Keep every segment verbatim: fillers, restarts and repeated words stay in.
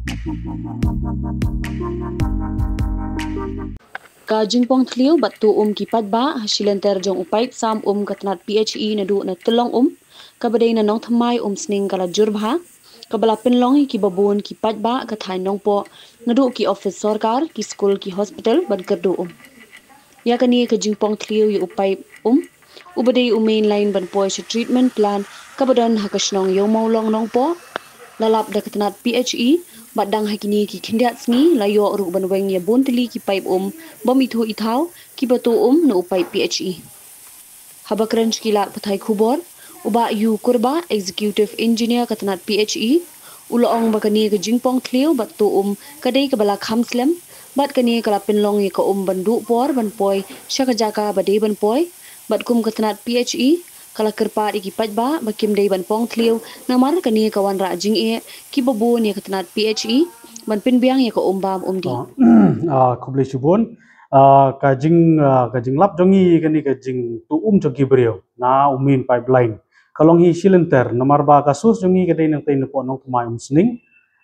Ka jingpong thliew bad tuh um ki paidbah ha shilynter jong u paip sam um ka tnat P H E naduh na Tyllong Um, kaba dei na Nongthymmai Umsning ka la jur bha, kaba la pynlong ïa kiba bun ki paidbah ka thaiñ Nongpoh, naduh ki office sorkar, ki skul, ki hospital ban kyrduh um. Ïa kane ka jingpong thliew ïa u paip um, uba dei u main line ban poi sha treatment plant kaba don ha ka shnong Ïewmawlong Nongpoh, la lap da ka tnat P H E, bad dang ha kine ki khyndiat sngi la ïoh ruh ban weng ïa bun tylli ki paip um bym ithuh ithaw kiba tuh um na u paip P H E. Haba kren sha ki lad pathai khubor, u Bah Yu Kurbah, Executive Engineer ka tnat P H E, u la ong ba kane ka jingpong thliew bad tuh um ka dei kaba la kham slem, bad kane ka la pynlong ïa ka um ban duh por ban poi sha ka jaka ba dei ban poi, bad kum ka tnat P H E ka la kyrpad ïa ki paidbah ba kim dei ban pong thliew namar kane ka wanrah jingeh kiba bun ïa ka tnat P H E ban pynbiang ïa ka um bam um dih. Ah, ah, khublei shibun. Ah, ka jing, ah, ka jinglap jong ngi kane ka jingtuh um jong ki briew na u main pipeline ka long hi shilynter namar ba ka source jong ngi ka dei nangtei napoh Nongthymmai Umsning,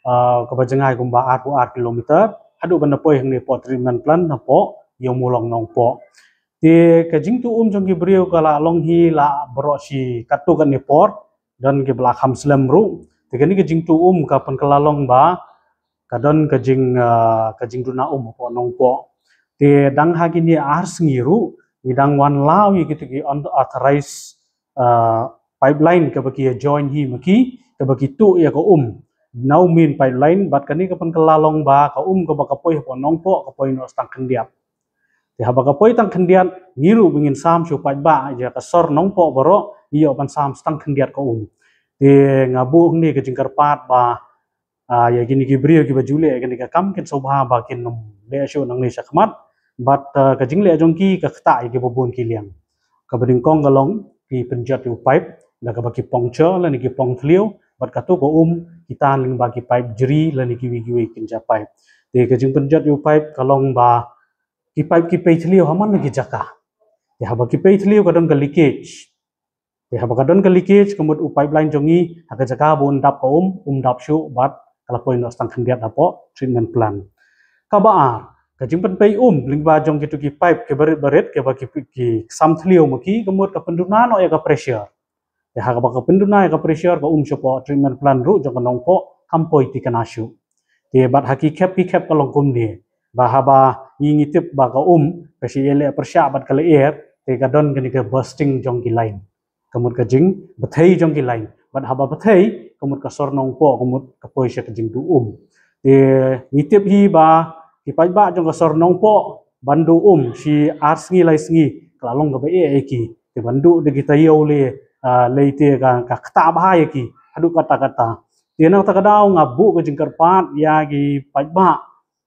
ah, kaba jngai kumba arphew ar kilometer haduh ban da poi hangne poh treatment plant napoh Ïewmawlong Nongpoh. Te ka jingtuh um jong ki briew ka la long hi la baroh shi katto katne por, don kiba la kham slem ruh. Te kane ka jingtuh um ka pynkylla long ba ka don ka jing, ah, ka jingduna um hapoh Nongpoh. Te dang ha kine ar sngi ruh ngi dang wan law ïa kito ki unauthorized, ah, pipeline kaba ki ïa join hi ma ki, kaba ki tuh ïa ka um na u main pipeline, bad kane ka pynkylla long ba ka um kaba ka poi hapoh Nongpoh ka poi noh tang khyndiat. Te haba ka poi tang khyndiat, ngi ruh ba ngin sam sha u paidbah ïa ka sor Nongpoh baroh, ngi ïoh ban sam tang khyndiat ka um. Te nga buh hangne ka jingkyrpad ba, ah, ïa kine ki briew kiba ju leh ïa kane ka kam kin sngewbha ba kin ym leh shuh nangne shakhmat. Bad, ah, ka jingleh jong ki ka ktah ïa kiba bun ki liang. Kaba nyngkong ka long ki pynjot ïa u pipe da kaba ki pong thliew lane ki pong thliew, bad kato ka um ki tan lyngba ki pipe jri lane kiwei kiwei ki kynja pipe. Te ka jingpynjot ïa u pipe ka long ba ki pipe ki pei thliew ha man la ki jaka. Te haba ki pei thliew ka don ka leakage. Te haba ka don ka leakage ka mut u pipeline jong ngi ha ka jaka ba un dap ka um, um dap shuh bad ka la poi noh tang khyndiat hapoh treatment plant. Kaba ar, ka jingpynpei um lyngba jong kito ki pipe kiba rit ba rit kiba ki, ki sam thliew ma ki ka mut ka pynduna noh ïa ka pressure. Te haba ka pynduna ïa ka pressure ka um shapoh treatment plant ruh jong ka Nongpoh kam poi thikna shuh. Te bad ha ki khep ki khep ka long kumne. Ba haba ngi ngi tip ba ka um ka shu ïaleh pyrshah bad ka lyer, te ka don kane ka bursting jong ki line. Ka mut ka jingbthei jong ki line. Bad haba bthei ka mut ka sor Nongpoh ka mut ka poi sha ka jingduh um. Te ngi tip hi ba ki paidbah jong ka sor Nongpoh ban duh um shi ar sngi lai sngi ka la long kaba eh ïa ki. Te ban duh da ki taïew lei, ah, lei te ka, ka ktah bha ïa ki haduh katta katta. Te na kata ka daw nga buh ka jingkyrpad ïa ki paidbah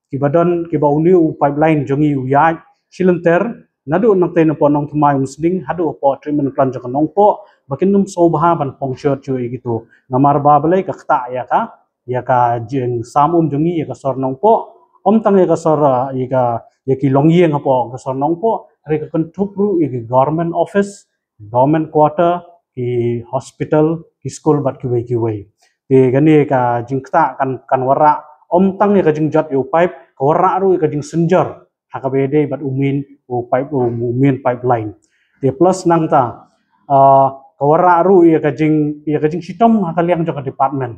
kiba don, kiba une u pipeline jong ngi u ïaid shilynter naduh nangtei napoh Nongthymmai Umsning haduh hapoh treatment plant jong ka Nongpoh, ba kin ym sngewbha ban pong short shuh ïa kito. Namar ba balei ka ktah ïa ka, ïa ka jingsam um jong ngi ïa ka sor Nongpoh. Ym tang ïa ka sor, ah, ïa ka, ïa ki longïing hapoh ka sor Nongpoh, hynrei ka kynthup ruh ïa ki government office, government quarter, ki hospital, ki skul bad kiwei kiwei. Te kane ka jingktah kan, kan wanrah ym tang ïa ka jingjot ïa u pipe, ka wanrah ruh ïa ka jingsynjor ha kaba ïadei bad u main, u pipe, u main pipeline. Te plus nangta, ah, ka wanrah ruh ïa ka jing, ïa ka jingshitom ha ka liang jong ka department.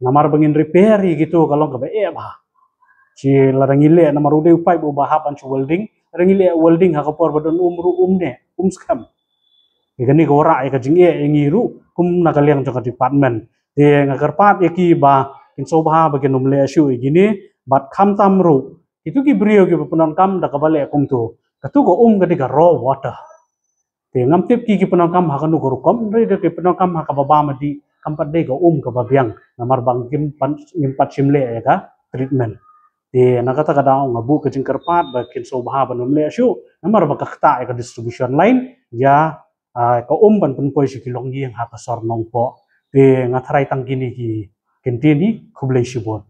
Namar ba ngin repair ïa kito ka long kaba eh bha. Shi lada ngi leh namar u dei u pipe uba hap ban shu welding, lada ngi leh welding ha ka por ba don um ruh um neh, um skhem. Ïa kane ka wanrah ïa ka jingeh ïa ngi ruh kum na ka liang jong ka department. Te nga kyrpad ïa ki ba kin sngewbha ba kin ym leh shuh ïa kine, bad khamtam ruh kito ki briew kiba pyndonkam da kaba leh kumto, kato ka um ka dei ka raw water. Te ngam tip ki ki pyndonkam ha kano ka rukom, hynrei da ki pyndonkam ha kaba bam dih, kam pat dei ka um kaba biang namar ba ngim pat, ngim pat shim leh ïa ka treatment. Te na kata ka daw nga buh ka jingkyrpad ba kin sngewbha ban ym leh shuh namar ba ka ktah ïa ka distribution line ïa, ah, ka um ban pynpoi sha ki longïing ha ka sor Nongpoh. Te nga tharai tang kine ki kyntien hi, khublei shibun.